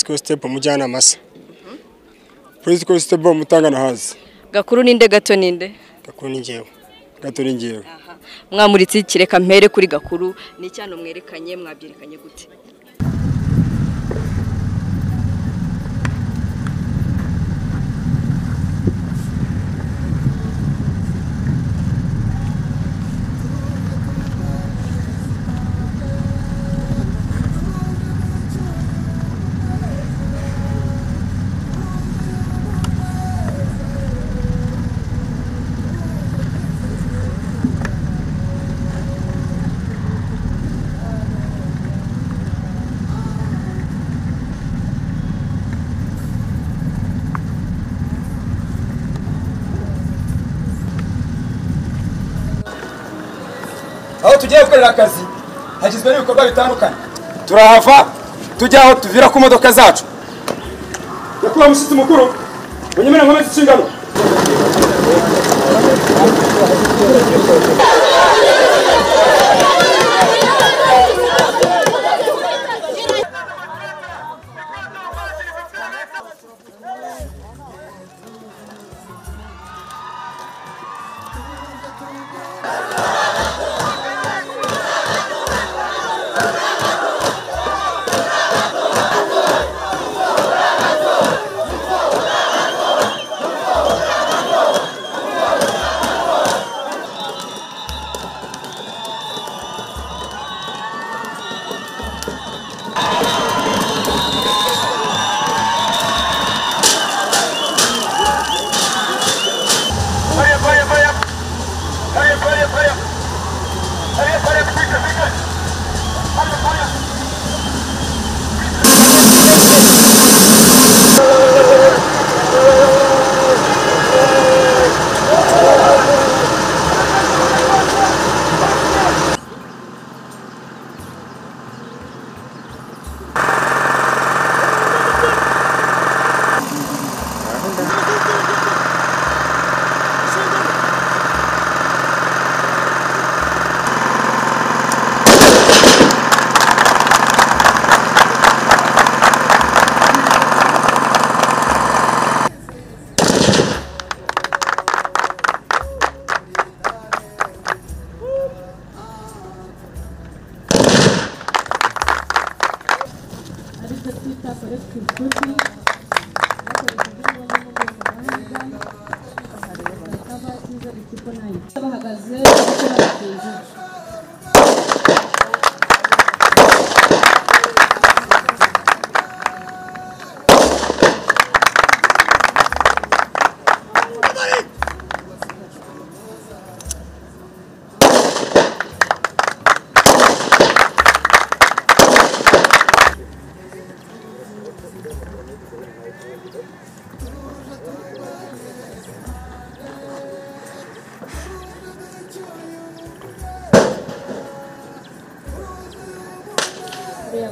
Constable Mujyanama asa. Police Constable Mutangana hazi. Gakuru ninde, Gato ninde? Gakuru ni njyewe. Gato ni njyewe. Mwamuritse iki? Reka mpere kuri Gakuru. Ni icyano mwerekanye, mwabyerekanye gute? Aho tugiye gukorera akazi hagizwe n'ibikorwa bitandukanye. Turahava tujya aho tuvira ku modoka zacu. Nyakubahwa mushyitsi mukuru, munyemere nkomeze inshingano.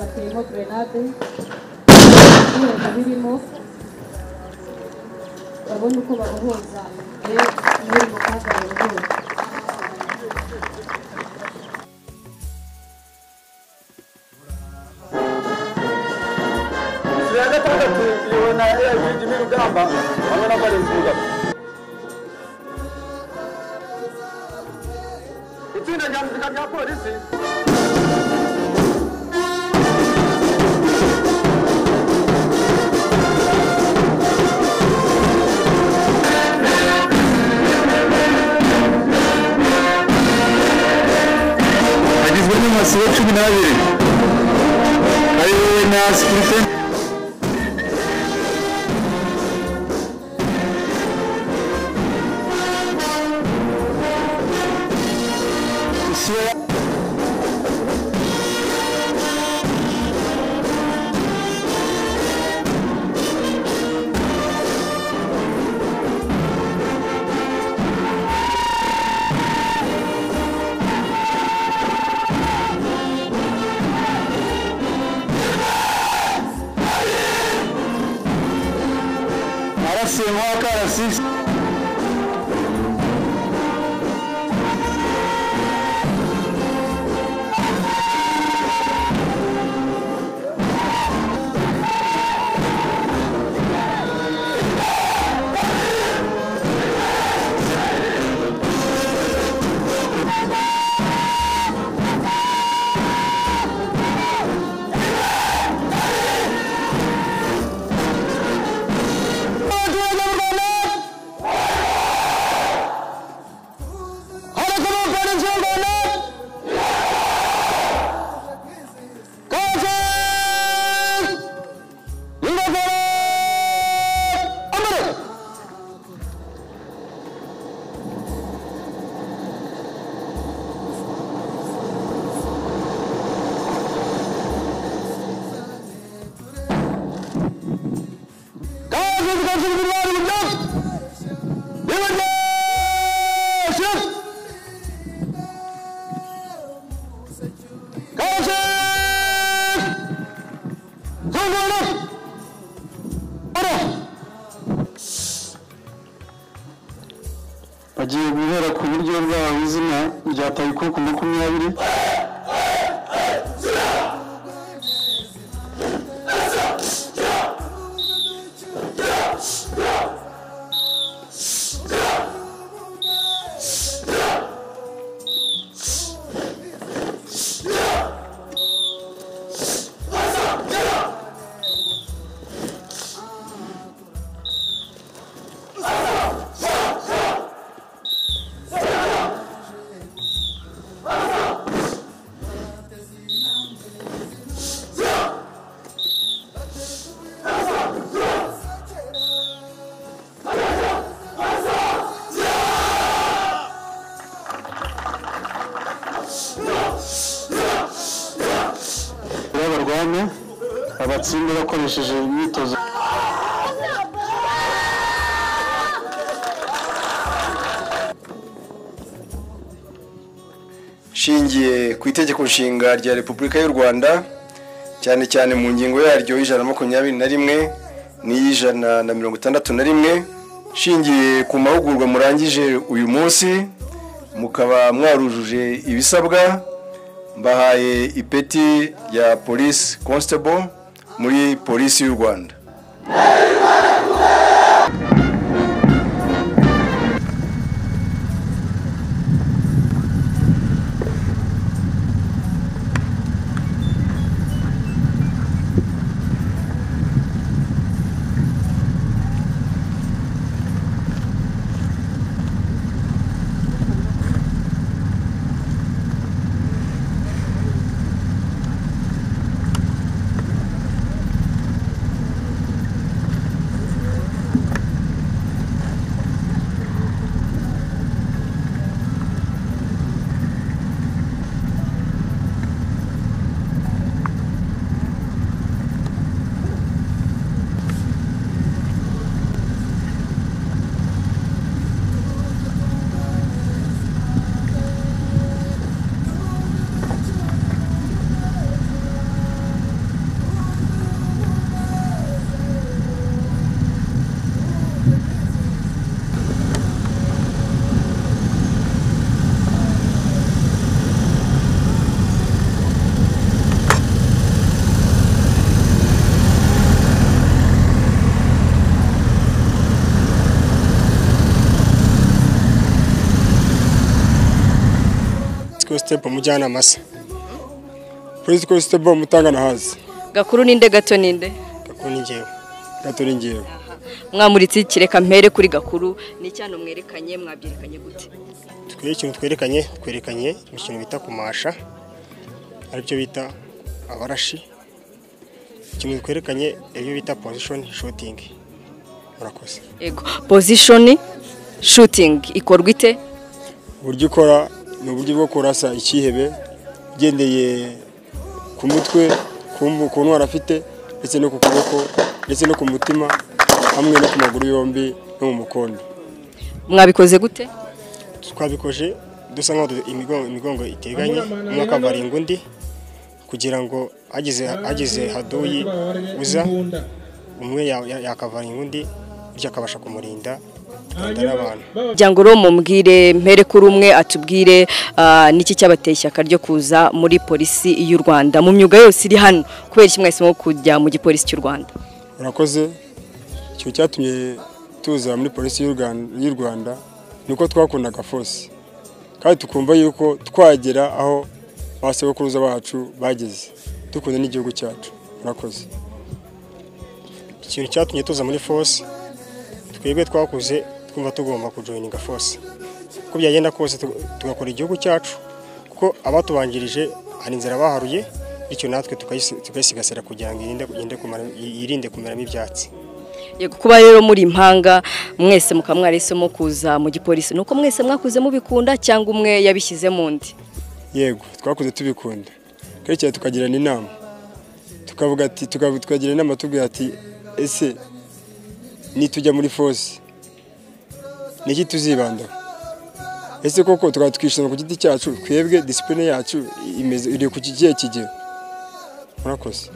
Bateyemo grenade birimo babona uko babohoza muri mu kaga babohoza. Ya gatandatu ibona Jimmy Rugamba hamwe na Valens Mugabo. Itsinda rya muzika rya polisi agizwe n'amasibo 12 ayobowe na Superintendent Arasimu. Bagiye guhera ku buryo bwabo izina rya Taiko ku 20. Barwane abatsinde bakoresheje imyitozo. Shingiye ku itegeko nshinga rya Repubulika y'u Rwanda, cyane cyane mu ngingo yaryo 121 n'iy'ijana na 61, shingiye ku mahugurwa murangije uyu munsi mukaba mwarujuje ibisabwa, mbahaye ipeti rya Police Constable muri Polisi y'u Rwanda. Constable Mujyanama se. Police Constable Mutangana hazi. Gakuru ninde, Gato ninde? Gakuru ni njyewe, Gato ni njyewe. Mwamuritse iki? Reka mpere kuri Gakuru. Ni icyano mwerekanye, mwabyerekanye gute? Twe ikintu twerekanye, twerekanye ikintu bita kumasha, aribyo bita abarashi. Ikintu twerekanye ibyo bita position shooting. Murakoze. Yego, position shooting ikorwa ite? Uburyo ikora ni uburyo bwo kurasa ikihebe ugendeye ku mutwe, ku ntwaro afite, ndetse no ku kuboko, ndetse no ku mutima, hamwe no ku maguru yombi no mu mukondo. Mwabikoze gute? Twabikoje dusa nkaho imigongo iteganye, umwe akavaringa undi kugira ngo hagize haduyi uza, umwe yakavaringa undi, bityo akabasha kumurinda n'abantu. Kugira ngo rero mumbwire, mpere kuri umwe atubwire niki cyabateye ishyaka ryo kuza muri Polisi y'u Rwanda mu myuga yose iri hano, kubera iki mwahisemo kujya mu gipolisi cy'u Rwanda? Urakoze. Ikintu cyatumye tuza muri Polisi y'u Rwanda ni uko twakundaga force, kandi tukumva yuko twagera aho ba sogokuruza bacu bageze, dukunda n'igihugu cyacu. Murakoze. Ikintu cyatumye tuza muri force, twebwe twakuze twumva tugomba kujoininga force uko byagenda kose, tugakora igihugu cyacu, kuko abatubanjirije hari inzira baharuye, bityo natwe tukayisigasira kugira ngo yirinde kumeramo ibyatsi. Yego, kuba rero muri impanga mwese mukaba mwarahisemo kuza mu gipolisi, nuko mwese mwakuze mubikunda cyangwa umwe yabishyize mu ndi? Yego, twakuze tubikunda, kandi cyane tukagirana inama, tukavuga ati, tukagira inama tubwira ati ese nitujya muri force niki tuzibandaho? Ese koko tukaba twishima ku giti cyacu, twebwe discipline yacu imeze iri ku kigiye kigero? Murakoze.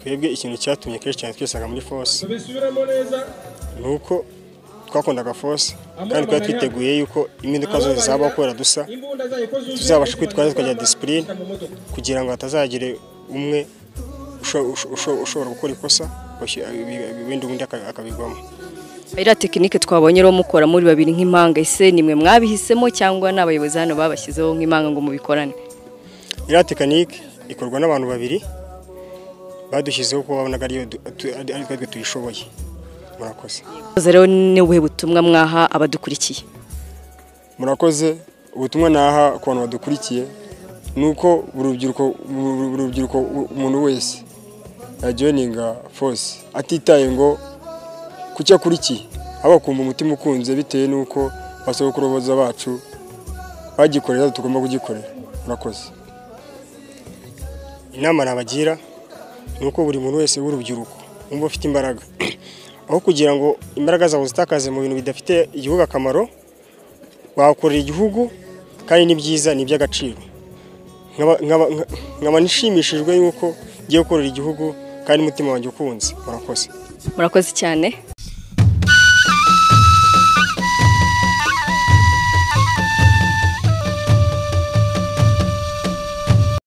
Twebwe ikintu cyatumye kenshi cyane twisanga muri force ni uko twakundaga force. Kandi twari twiteguye yuko impinduka zose zabaho kubera dusa, tuzabasha kwitwara, tukagira discipline kugira ngo hatazagira umwe ushobora gukora ikosa, wenda ubundi akabigwamo. Iriya technique twabonye rero mukora muri babiri nk'impanga, ese nimwe mwabihisemo cyangwa n'abayobozi hano babashyizeho nk'impanga ngo mubikorane? Iriya technique ikorwa n'abantu babiri badushyizeho kuko babonaga ariyo ari twe tuyishoboye. Murakoze. Rero ni ubuhe butumwa mwaha abadukurikiye? Murakoze. Ubutumwa naha ku bantu badukurikiye ni uko buri rubyiruko, umuntu wese yajoininga force atitaye ngo ku cyo akurikiye, aba akumva umutima ukunze bitewe n'uko basogokuruza bacu bagikorera, tugomba kugikorera. Murakoze. Inama nabagira ni uko buri muntu wese w'urubyiruko wumva ufite imbaraga, aho kugira ngo imbaraga zawe uzitakaze mu bintu bidafite igihugu akamaro, wakorera igihugu, kandi ni byiza, ni iby'agaciro. Nkaba nishimishijwe yuko ngiye gukorera igihugu kandi umutima wanjye ukunze. Murakoze. Murakoze cyane.